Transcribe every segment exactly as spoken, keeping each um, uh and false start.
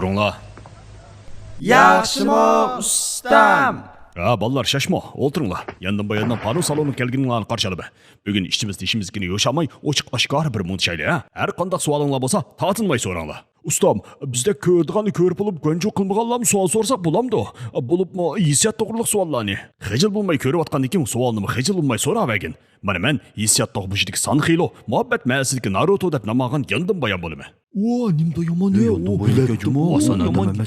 تۇرۇڭلار. ياخشىمۇ، ئۇستام؟ ھە، بالىلار، شاشما، ئولتۇرۇڭلار. ياندىن باياندىن پانۇ سالونىغا كەلگىنىڭلارنى قارشى ئالىمەن. بۈگۈن ئىچىمىز تېشىمىزدىكىنى يوشالماي، ئوچۇق ئاشكارا بىر مۇڭدىشايلى، ھە؟ ھەر قانداق سوئالىڭلار بولسا، تارتىنماي سوراڭلار. ئۇستام، بىزدەك كۆرىدىغاننى كۆرۈپ بولۇپ، گۇەنجۇ قىلمىغانلارمۇ سوئال سورىساق بولامدۇ؟ بولۇپمۇ ھېسسىيات توغرىلىق سوئاللارنى. خىجىل بولماي كۆرۈۋاتقاندىن كېيىن سوئالنىمۇ خىجىل بولماي سوراۋەرگىن. مانا مەن ھېسسىيات توغمۇشىدىكى سانخىلو، مۇھەببەت مەسىلىدىكى ناروتو دەپ نام ئالغان ياندىن بايان بولىمەن. ۋا، نېمە دەيمەن، ۋا، بىلەتتىمۇ، يامان گەپ.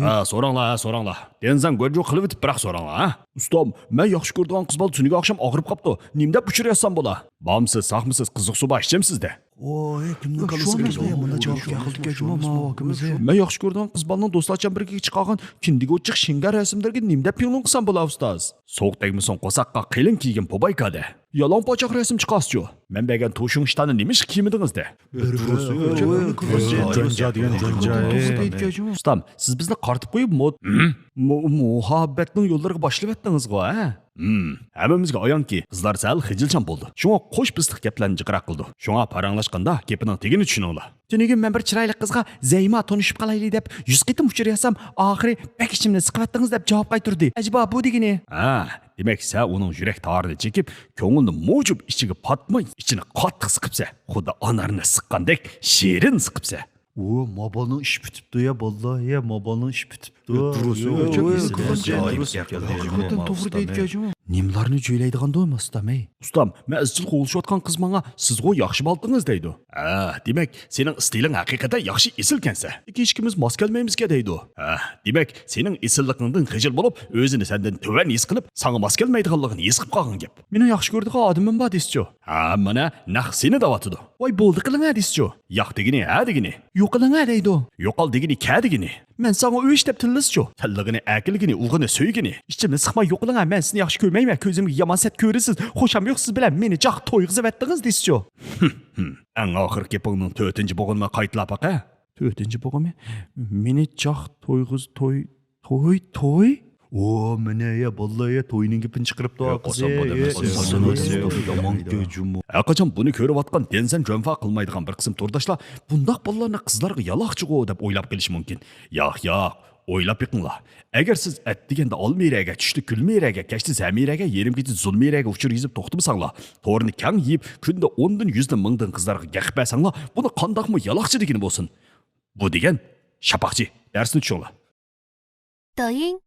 ھە، سوراڭلار، ھە، سوراڭلار. دېنزاڭ گۇەنجۇ قىلىۋېتىپ بىراق سوراڭلار، ھە؟ ئۇستام، مەن ياخشى كۆرىدىغان قىز بالا تۈنۈگۈن ئاخشام ئاغرىپ قاپتۇ. نېمە دەپ ئۇچۇر يازسام بولا؟ بارمسىز، ساقمىسىز، قىزىق سۇ بار ئىچەمسىز-دە؟ ۋاي، كىمنىڭ كاللىسىغا كەلگەن بۇنداق جاۋاب كەلدىكەن جۇمۇ، ماۋۇ ھاكىمىز. مەن ياخشى كۆرىدىغان قىز بالىنىڭ دوستلارچە بىرگە چىقارغان كىندىگوچچىق شىڭگار رەسىملىرىگە نېمە دەپ پىڭلۇڭ قىلسام بولا، ئۇستاز؟ سوغۇق تەگمىسۇن قورساققا، قېلىن كىيگىن پوبايكادە. يالاڭ پاچاق رەسىم چىقارسىچۇ؟ مەن بەرگەن توشۇڭ ئىشتاننى نېمىشقا كىيمىدىڭىز-دە؟ ئۇستام، سىز بىزنى قارىتىپ قويۇپ مۇ-، مۇ-، مۇھەببەتنىڭ يوللىرىغا باشلىۋەتتىڭىزغۇ، ھە؟ ھىم، ھەممىمىزگە ئايانكى، قىزلار سەل خىجىلچان بولىدۇ. شۇڭا قوش پىستىق گەپلەرنى جىقراق قىلىدۇ. شۇڭا پاراڭلاشقاندا گېپىنىڭ تېگىنى چۈشىنىڭلار. تۈنۈگۈن مەن بىر چىرايلىق قىزغا زەيما تونۇشۇپ قالايلى دەپ يۈز قېتىم ئۇچۇر يازسام، ئاخىرى بەك ئىچىمنى سىقىۋەتتىڭىز دەپ جاۋاب قايتۇردى. ئەجەبا بۇ دېگىنى؟ ھە، دېمەك، سەن ئۇنىڭ يۈرەك تارىنى چېكىپ، كۆڭلىنى موجۇپ ئىچىگە پاتماي، ئىچىنى قاتتىق سىقىپسەن. خۇددى ئانارنى سىققاندەك شېرىن سىقىپسەن. ۋو، ما بالىنىڭ ئىشى پۈتۈپتۇ يا، بالىلار، يا، ما بالىنىڭ ئىشى پۈتۈپتۇ. دۇرۇس، يا، يا، يا، يا، يا، دۇرۇس، يا، دۇرۇس، يا، دۇرۇس، يا، دۇرۇس. نېمىلارنى جۆيلەيدىغاندۇ ئۇ ئۇستام، ئەي؟ ئۇستام، مەن ئىزچىل قوغلىشىۋاتقان قىز ماڭا، سىزغۇ ياخشى بالىتىڭىز دەيدۇ. ھە، دېمەك، سېنىڭ ئىستىلىڭ ھەقىقەتەن ياخشى ئېسىلكەنسەن. لېكىن ئىككىمىز ماس كەلمەيمىزكەن دەيدۇ. ھە، دېمەك، سېنىڭ ئېسىللىقىڭدىن خىجىل بولۇپ، ئۆزىنى سەندىن تۆۋەن ھېس قىلىپ، ساڭا ماس كەلمەيدىغانلىقىنى ھېس قىلىپ قالغان گەپ. مېنىڭ ياخشى كۆرىدىغان ئادىمىم بار دېسىچۇ؟ ھە، مانا، نەق سېنى دەۋاتىدۇ. ۋاي، بولدى قىلىڭە دېسىچۇ؟ ياق دېگىنى، ھە دېگىنى. يوقىلىڭە دەيدۇ. يوقال دېگىنى، كە دېگىنى. مەن ساڭا ئۆچ دەپ تىللىسىچۇ؟ تىللىغىنى، ئەكىلگىنى، ئۇغىنى، سۆيگىنى. ئىچىمنى سىقماي يوقىلىڭە، مەن سېنى ياخشى كۆرمەيمەن، كۆزۈمگە يامان سەت كۆرىسىز، خۇشام يوق سىز بىلەن، مېنى جاق تويغۇزۇۋەتتىڭىز دېسىچۇ؟ ئەڭ ئاخىرقى گېپىڭنىڭ تۆتىنچى بوغۇمىنى قايتىلاپ باقە. تۆتىنچى بوغۇمى؟ مېنى جاق تويغۇز-، توي، توي، توي؟ ۋو، مانا يا، بالىلار يا، توينىڭ گېپىنى چىقىرىپتۇ، يا، قىزى. قاسام بالىنى يا، قاسام بالىنى يا، يامان يا، گۆجۈمۇ. ھەرقاچان بۇنى كۆرۈۋاتقان دېنزەن جۈەنفا قىلمايدىغان بىر قىسىم تورداشلار بۇنداق بالىلارنى قىزلارغا يالاقچىغۇ دەپ ئويلاپ قېلىشى مۇمكىن. ياق، ياق، ئويلاپ بېقىڭلار. ئەگەر سىز ئەتىگەندە ئالمىرەگە، چۈشتە گۈلمىرەگە، كەچتە زەمىرەگە، يېرىم كېچە زۇلمىرەگە ئۇچۇر يېزىپ توختىمىساڭلار، تورنى كەڭ يېيىپ، كۈندە ئوندىن، يۈزدىن، مىڭدىن قىزلارغا گەقىپ بەرسەڭلار، بۇنى قانداقمۇ يالاقچى دېگىنى بولسۇن؟ بۇ دېگەن شاپاقچى، دەرسنى چۈشۈڭلار. 抖音